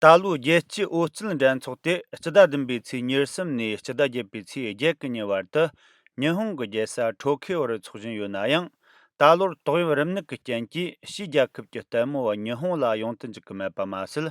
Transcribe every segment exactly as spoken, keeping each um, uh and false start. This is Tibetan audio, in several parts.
ད་ལོའི་རྒྱལ་སྤྱིའི་འོད་རྩལ་འགྲན་ཚོགས་དེ་སྤྱི་ཟླ་བདུན་པའི་ཚེས་ཉེར་གསུམ་ནས་སྤྱི་ཟླ་བརྒྱད་པའི་ཚེས་བརྒྱད་གི་ཉིན་བར་དུ་ཉི་ཧོང་གི་རྒྱལ་ས་ཊོ་ཁི་ཡོ་རུ་འཚོགས་བཞིན་ཡོད་ན་ཡང་། ད་ལོར་ཏོག་དབྱིབས་རིམས་ནད་ཀྱི་རྐྱེན་གྱིས་ཕྱིའི་རྒྱལ་ཁབ་ཀྱི་ལྟད་མོ་བ་ཉི་ཧོང་ལ་ཡོང་དུ་འཇུག་གི་མེད་པ་མ་ཟད།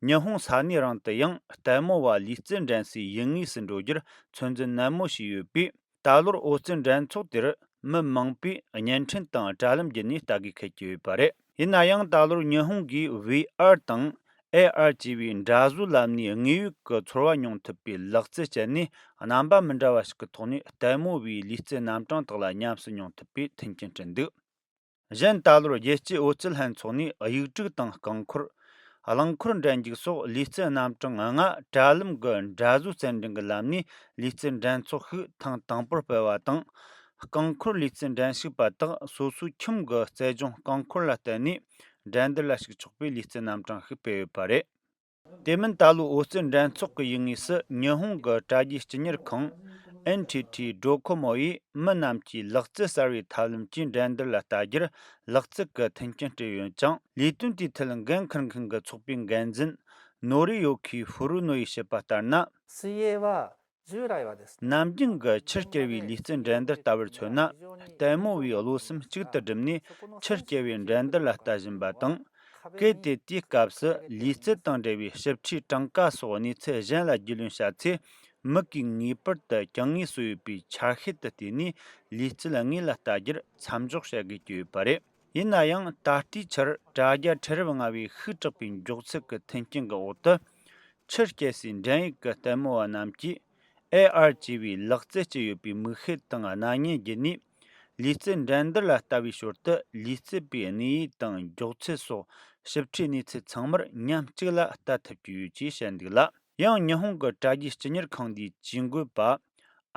ཉི་ཧོང་ས་གནས་རང་དུ་ཡང་ལྟད་མོ་བ་ལུས་རྩལ་འགྲན་སའི་ཡུལ་དངོས་སུ་འགྲོ་རྒྱུར་ཚོད་འཛིན་ནན་མོ་བྱས་ཡོད་པས། ད་ལོར་འོད་རྩལ་འགྲན་ཚོགས་དེར་མི་མང་པོས་བརྙན་འཕྲིན་དང་དྲ་ལམ་བརྒྱུད་ནས་ལྟ་གོས་འཁེལ་གྱི་ཡོད་པ་རེད། ཡིན་ན་ཡང་ད་ལོར་ཉི་ཧོང་གིས་ཝི་ཨར་དང་ཨེ་ཨར་བཅས་པའི་འདྲ་བཟོའི་ལམ་ནས་དངོས་ཡོད་ཀྱི་ཚོར་བ་མྱོང་ཐུབ་པའི་ལག་རྩལ་སྤྱད་ནས། རྣམ་པ་མི་འདྲ་བ་ཞིག་གི་ཐོག་ནས་ལྟད་མོ་བའི་ལུས་རྩལ་རྣམ་གྲངས་དག་ལ་ཉམས་སུ་མྱོང་ཐུབ་པའི་མཐུན་རྐྱེན་བསྐྲུན་འདུག་གཞན་ད་ལོར་རྒྱལ་སྤྱིའི་འོད་རྩལ་ལྷན་ཚོགས་ནས་གཡུག་གྲུག་དང་རྐང་འཁོར། རླངས་འཁོར་འགྲན་རྒྱུག་སོགས་ལུས་རྩལ་རྣམ་གྲངས་ལྔ་དྲ་ལམ་གྱི་འདྲ་བཟོའི་རྩེད་འགྲན་གྱི་ལམ་ནས་ལུས་རྩལ་འགྲན་ཚོགས་ཤིག་ཐེངས་དང་པོར་སྤེལ་བ་དང་། རྐང་འཁོར་ལུས་རྩལ་འགྲན་ཞུགས་པ་དག་སོ་སོའི་ཁྱིམ་གྱི་རྩལ་སྦྱོང་རྐང་འཁོར་ལ་བརྟེན་ནས་འགྲན་བསྡུར་ལ་ཞུགས་ཆོག་པའི་ལུས་རྩལ་རྣམ་གྲངས་ཤིག་སྤེལ་ཡོད་པ་རེད། དེ་མིན་ད་ལོའི་འོད་རྩལ་འགྲན་ཚོགས་ཀྱི་ཡུལ་དངོས་སུ་ཉི་ཧོང་གི་དྲ་རྒྱའི་སྤྱི་གཉེར་ཁང་ཨེན་ཐི་ཐི་ཌོ་ཁོ་མོ་ཡིས་མི་རྣམས་ཀྱིས་ལག་རྩལ་གསར་བའི་ཐབས་ལམ་གྱིས་འགྲན་བསྡུར་ལ་ལྟ་རྒྱུར་ལག་རྩལ་གྱི་མཐུན་རྐྱེན་སྤྲད་ཡོད་ཅིང་། ལས་དོན་དེའི་ཐད་འགན་འཁུར་མཁན་གྱི་ཚོགས་པའི་འགན་འཛིན་ནོ་རི་ཡོ་ཁི་ཧྥུ་རུ་ནོ་ཡིས་བཤད་པ་ལྟར་ན། 水泳は、 ནམ་རྒྱུན་གྱི་ཆུར་རྐྱལ་བའི་ལུས་རྩལ་འགྲན་བསྡུར་ལྟ་བུར་མཚོན་ན། ལྟད་མོ་བའི་བློ་སེམས་གཅིག་ཏུ་བསྒྲིམས་ནས་ཆུར་རྐྱལ་བའི་འགྲན་བསྡུར་ལ་ལྟ་བཞིན་པ་དང་། གལ་ཏེ་དེའི་སྐབས་སུ་ལུས་རྩལ་དང་འབྲེལ་བའི་ཞིབ་ཕྲའི་གྲངས་ཀ་སོགས་གནས་ཚུལ་གཞན་ལ་རྒྱུས་ལོན་བྱ་ཚེ། མིག་གིས་ངེས་པར་དུ་གྱང་ངོས་སུ་ཡོད་པའི་ཆ་ཤས་དེ་བལྟས་ནས་ལུས་རྩལ་དངོས་ལ་ལྟ་རྒྱུར་མཚམས་འཇོག་བྱ་དགོས་ཀྱི་ཡོད་པ་རེད། ཡིན་ན་ཡང་ད་ལྟའི་ཆར་དྲ་རྒྱ་ཁྲི་རབས་ལྔ་བས་ཤུགས་དྲག་པའི་མགྱོགས་ཚད་ཀྱི་མཐུན་རྐྱེན་གྱི་འོག་ཏུ། ཆུར་རྐྱལ་སའི་འགྲན་ཡིག་གི་ལྟད་མོ་བ་རྣམས་ཀྱིས་ཨེ་ཨར་ཅེས་པའི་ལག་རྩལ་སྤྱད་ཡོད་པའི་མིག་ཤེལ་དང་སྣ་བརྙན་བརྒྱུད་ནས། ལུས་རྩལ་འགྲན་བསྡུར་ལ་ལྟ་བའི་ཞོར་དུ་ལུས་རྩལ་པའི་གནས་ཡུལ་དང་མགྱོགས་ཚད་སོགས་ཞིབ་ཕྲའི་གནས་ཚུལ་ཚང་མར་མཉམ་གཅིག་ལ་ལྟ་ཐུབ་ཀྱི་ཡོད་ཅེས་བཤད་འདུག་ལ། ཡང་ཉི་ཧོང་གི་དྲ་རྒྱའི་སྤྱི་གཉེར་ཁང་འདིའི་ཇུས་འགོད་པ་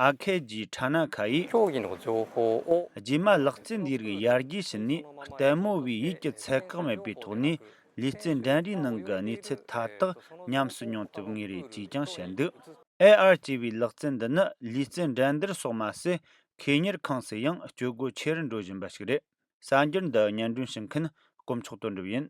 ཨ་ཁེ་ཇི་ཁྲ་ན་ཁ་ཡིས། 競技の情報を རྗེས་མ་ལག་རྩལ་འདིའི་རིགས་ཡར་རྒྱས་ཕྱིན་ནས་ལྟད་མོ་བའི་ཡུལ་གྱི་ཚད་བཀག་མེད་པའི་ཐོག་ནས་ལུས་རྩལ་འགྲན་རའི་ནང་གི་གནས་ཚུལ་མཐའ་དག་ཉམས་སུ་མྱོང་ཐུབ་ངེས་རེད་ཅེས་ཀྱང་བཤད་འདུག་ཨེ་ཨར་ཅེས་པའི་ལག་རྩལ་འདི་ནི་ལུས་རྩལ་འགྲན་བསྡུར་སོགས་མ་ཟད། ཁེ་གཉེར་ཁང་སུ་ཡང་སྤྱོད་སྒོ་ཆེ་རུ་འགྲོ་བཞིན་པ་ཞིག་རེད། གསར་འགྱུར་འདི་སྙན་སྒྲོན་ཞུ་མཁན་དཀོན་མཆོག་དོན་གྲུབ་ཡིན།